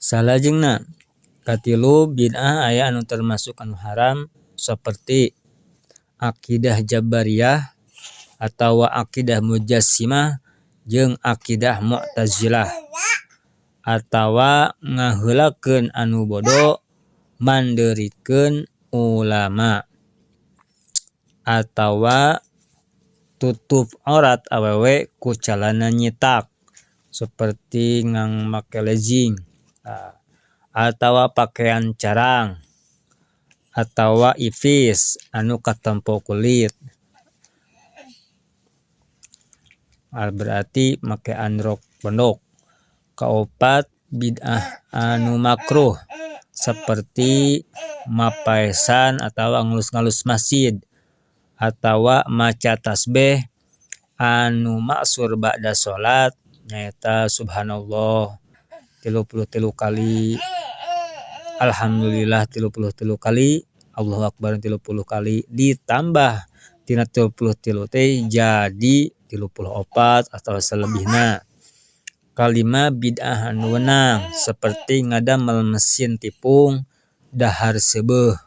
Salajengna katilu bid'ah aya anu termasuk anu haram seperti akidah jabariyah atawa akidah mujassimah jeung akidah mu'tazilah atawa ngaheulakeun anu bodo mandeurikeun ulama atawa tutup aurat awewe ku calana nyitak seperti ngang make legging atawa pakaian carang atawa ipis anu katempo kulit berarti make androk pondok. Kaopat bid'ah anu makruh seperti mapaesan atawa ngalus-ngalus masjid atawa maca tasbeh anu ma'sur ba'da salat nyaeta subhanallah 33 kali, alhamdulillah 33 kali, allahu akbar 30 kali ditambah tina 33 teh jadi 34 atawa salebihna. Kalima bid'ah anu wenang seperti ngadamel mesin tipung dahar seubeuh.